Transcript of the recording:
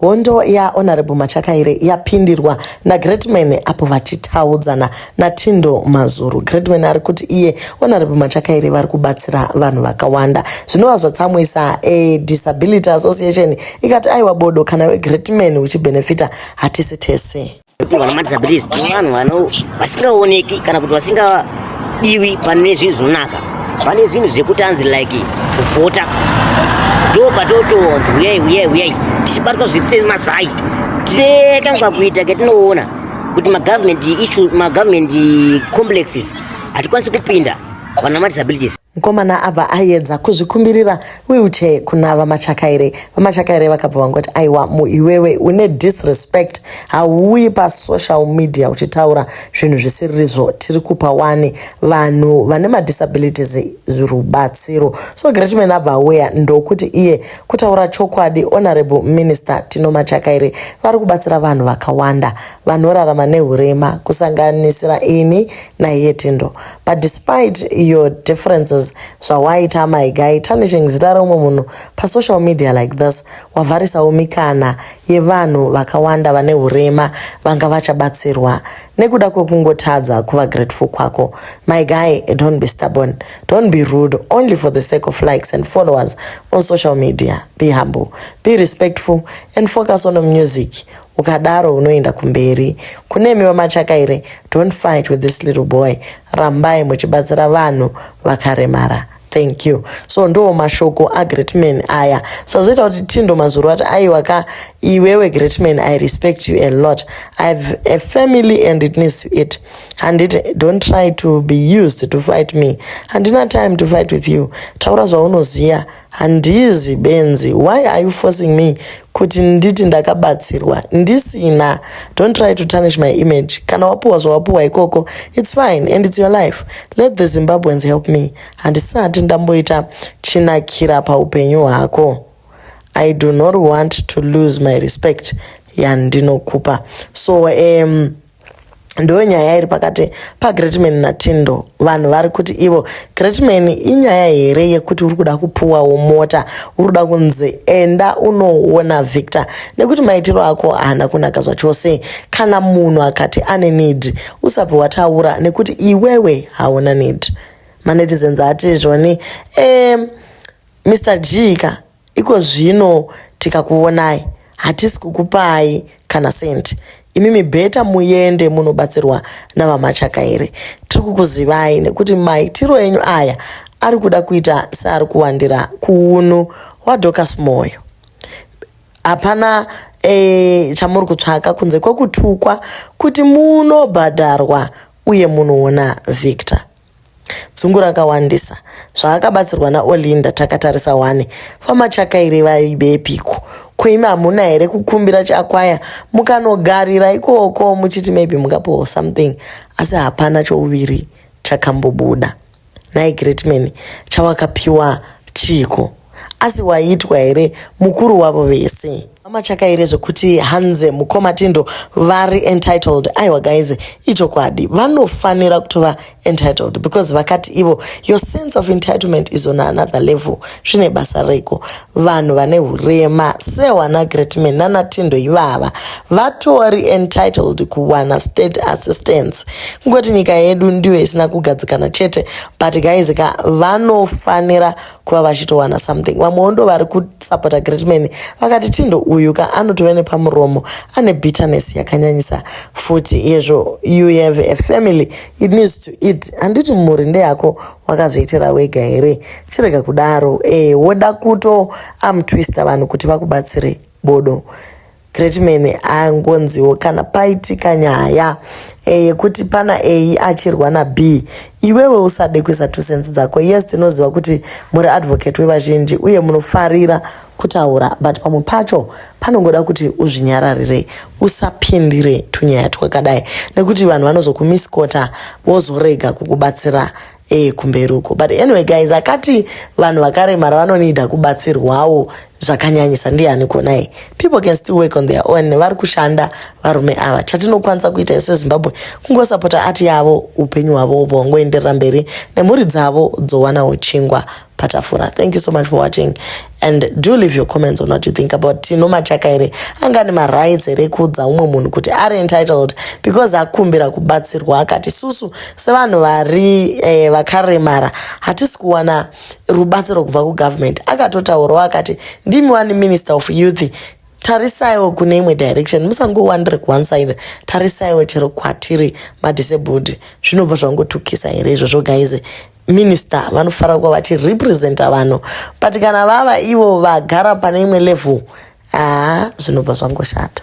Hondo yaHonourable Machakaire yapindirwa naGreatman apo vachitaudzana naTindo Mazuru. Greatman ari kuti iye Honourable Machakaire vari kubatsira vanhu vakawanda zvinova zvatsamwisa Disability Association ikati aiwa bodo, kana weGreatman uchibhenefita hatisi tese. Kuti vana madisabilities vanhu vano vasingaoneki kana kuti vasingadiwi pane zvinhu zvinonaka, pane zvinhu zvekuti anzi like kuvhota, ndo patotonzi uyai, uyai, uyai, tichibatwa zviri semazai. Tine kanga kuita ketinoona kuti magovernment issue, magovernment complexes hatikwanisi kupinda vana madisabilities. Mukomana abva aedza kuzvikumbirira wheelchair kuna VaMachakaire. VaMachakaire vakabva vangoti aiwa, muiwewe une disrespect, hauyi pasocial media uchitaura zvinhu zvisirizvo, tiri kupa wani vanhu vane madisabilities rubatsiro. So Greatman abva auya ndokuti iye kutaura chokwadi, Honorable Minister Tino Machakaire vari kubatsira vanhu vakawanda vanorarama neurema, kusanganisira ini naiye Tindo. But despite your differences, zvawaita, my guy, tarnishing zita reumwe munhu pasocial media like this, wavharisawo mikana yevanhu vakawanda vane urema vanga vachabatsirwa nekuda kwekungotadza kuva grateful kwako. My guy, don't be stubborn, don't be rude only for the sake of likes and followers on social media. Be humble, be respectful and focus on the music. Ukadaro unoenda kumberi. Kunemi VaMachakaire, don't fight with this little boy. Rambai muchibatsira vanhu vakaremara. Thank you. So ndo mashoko aGreatman aya zvazoita kuti Tindo Mazuru ati aiwa ka, iwewe Greatman, I respect you a lot. I have a family and it needs to eat, handiti? Don't try to be used to fight me. Handina time to fight with you. Taura zvaunoziva, handizi benzi. Why are you forcing me kuti nditi ndakabatsirwa ndisina? Don't try to tarnish my image. Kana wapuwa zvawapuwa ikoko, it's fine and it's your life. Let the Zimbabweans help me. Handisati ndamboita chinakira paupenyu hwako. I do not want to lose my respect yandinokupa. So ndo nyaya iri pakati paGreatman naTindo. Vanhu vari kuti ivo, Greatman, inyaya here yekuti uri kuda kupuwawo mota, uri kuda kunzi enda unoona Victor, nekuti maitiro ako haana kunaka zvachose. Kana munhu akati ane need, usabva wataura nekuti iwewe hauna need. Manetizens ati zvoni Mr G ka, iko zvino tikakuonai hatisi kukupai kana sendi. Imimi better muende munobatsirwa naVaMachakaire. Tiri kukuzivai nekuti maitiro enyu aya ari kuda kuita seari kuwandira kuunu hwaDocas Moyo. Hapana chamuri kutsvaka kunze kwekutukwa kuti munobhadharwa uye munoona Victor. Dzungu rakawandisa. Zvaakabatsirwa naOlinda takatarisa 1 VaMachakaire vaibepiko? Koimi hamuna here kukumbira chakwaya mukanogarira ikoko muchiti maybe mungapiwawo something? Asi hapana chouviri chakambobuda. Nhai Greatman, chawakapiwa chiko? Asi waitwa here mukuru wavo vese? VaMachakaire zvekuti hanze mukoma Tindo vari entitled, aiwa guys, ichokwadi, vanofanira kutova entitled because vakati ivo your sense of entitlement is on another level. Zvine basa reko vanhu vane urema sehwana Greatman nanaTindo ivava vatori entitled kuwana state assistance? Kungoti nyika yedu ndiyo isina kugadzikana chete, but guys ka, vanofanira kuva vachitowana something. Vamwewo ndo vari kusapota Greatman vakati Tindo uyu ka anotove nepamuromo, ane bitterness yakanyanyisa futi. Yezvo you have a family, it needs to eat, handiti? Mhuri ndeyako, wakazviitira wega here? Chirega kudaro. Woda kuto amtwista vanhu kuti vakubatsire, bodo. Greatman angonziwo kana paitika nyaya yekuti pana A achirwa naB, iwewe usade kuisa 2 cents dzako. Yes, tinoziva kuti muri advocate wevazhinji uye munofarira kutaura, but pamwe pacho panongoda kuti uzvinyararire, usapindire tunyaya twakadai, nekuti vanhu vanozokumisquota vozorega kukubatsira kumberi uko. But anyway guys, akati vanhu vakaremara vanonida kubatsirwawo zvakanyanyisa ndiani konai? People can still work on their own. Vari kushanda varume ava. Chatinokwanisa kuita isu seZimbabwe kungosapota ati yavo, upenyu hwavo hwobva hwangoenderera mberi nemhuri dzavo dzowanawo chingwa. patafura. Thank you so much for watching and do leave your comments on what you think about Tino Machakaire. Anga nemarights here kuudza umwe munhu kuti ari entitled because akumbira kubatsirwa, akati susu sevanhu vari vakaremara hatisi kuwana rubatsiro kubva kugovernment? Akatotaurawo akati ndimi wani Minister of Youth, tarisaiwo kune imwe direction, musangowandire kuone side, tarisaiwo chero kwatiri madisabled. Zvinobva zvangotukisa here izvozvo, guys? Minister vanofanira kuva vachirepresenta vanhu, but kana vava ivo vagara pane imwe level, haa, zvinobva zvangoshata.